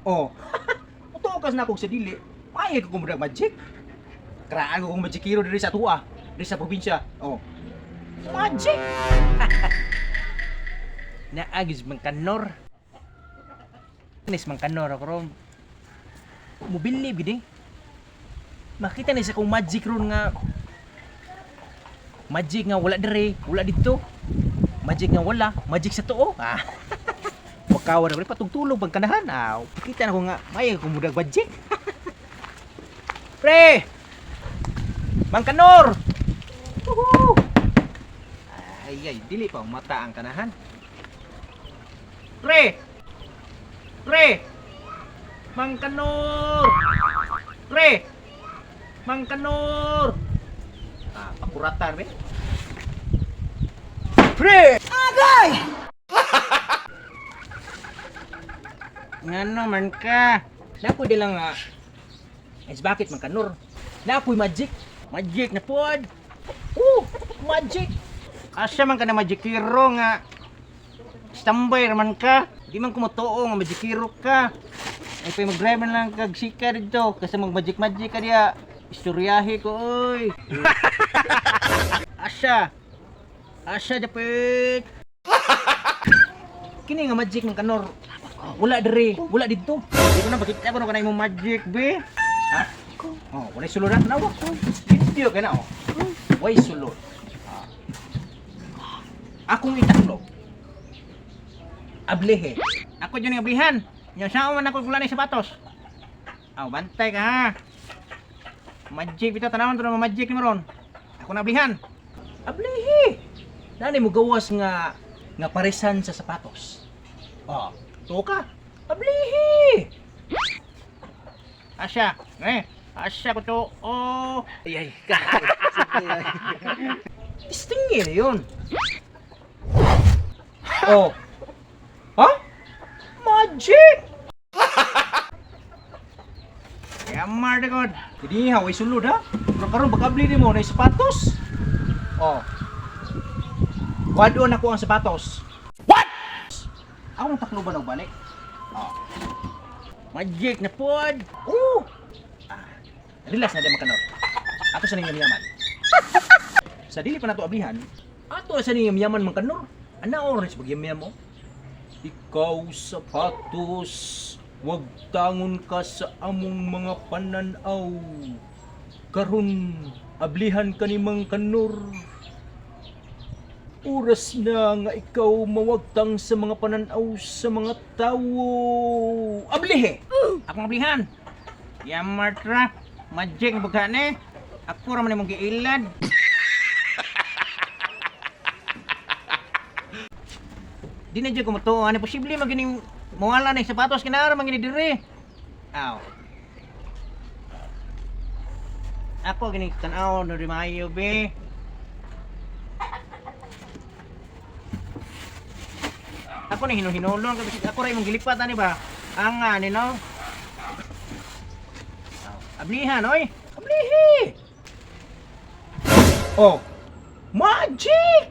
Oh. Mutuo kas na akong sa dili. Maayo ko kung magic. Karaan ko kung magikiro diri sa tuwa, diri sa probinsya. Oh. Magic. Naagis man kanor. Nis man kanor ako ron. Mubilib gid eh. Makita ni sa kong magic ron nga magic nga wala dire, wala didto. Magic nga wala, magic sa tuo. Ah. Wakawa na ko patugtulog pagkanahan. Ah, kita na ko nga may ko mudag magic. Pre! Mang Kanor! Woohoo! Ay, ay, dili pa mata ang kanahan. Pre! Pre! Mang Kanor! Pre! Mang Kanor! Ah, pakuratan, be. Pre! Agay! Ngano man ka? Napo di lang nga. Es bakit man kanor? Napoy magic. Magic na pod. Oh, magic. Asa man ka na magikiro nga standby raman ka. Di man kumutuo nga magikiro ka. Ay pa mag-drive man lang kag sika dito kasi mag magic magic ka diya. Istoryahe ko oy. Asa. Asa dapit. Kini nga magic ng kanor. Wala dire, wala didto. Di ko na bakit ako na kanay mo magic be. Ha? Oh, walay sulod na tanawa. Video ka na oh. Way sulod. Ah. Akong itaklo. Ablehe. Ako dyan yung ablihan. Yung saan man ako gula ni sapatos. Aw, bantay ka ha. Magic bitaw tanawan to na magic ni maron. Ako na ablihan. Ablehe. Nani mo gawas nga nga paresan sa sapatos. Oh, tuo ka. Ablihi. Asya, eh, asya ko to. Oh. Ay ay. Tistingin na yun. Oh. Ha? Magic! Yamar na god. Hindi ha, way sulod ha. Pero karon baka abli nimo na sapatos. Oh. Wado na ko ang sapatos. What? Ako nang takloban og balik. Oh. Magic na pod. Oh. Ah, relax na di makanor. Ato sa niyang yaman. Sa dili pa nato ablihan, ato sa niyang yaman man kanor. Ana oras pag yam mo. Ikaw sapatos, wag tangon ka sa among mga pananaw. Karon ablihan ka ni Mang Kanor. Oras na nga ikaw mawagtang sa mga pananaw sa mga tawo. Ablihe! Akong ablihan. Yamartra, magic bughane. Ako ra man imong giilad. Di na dyan kumutuo. Ano posible magining mawala na yung sapatos kinara man gini dire. Aw. Ako gini tan-aw no di maayo be. Ako ni hinuhinulon kasi ako ra imong gilipat ani ba? Ang ani no. Aw, ablihan oy. Ablihi. Oh. Magic!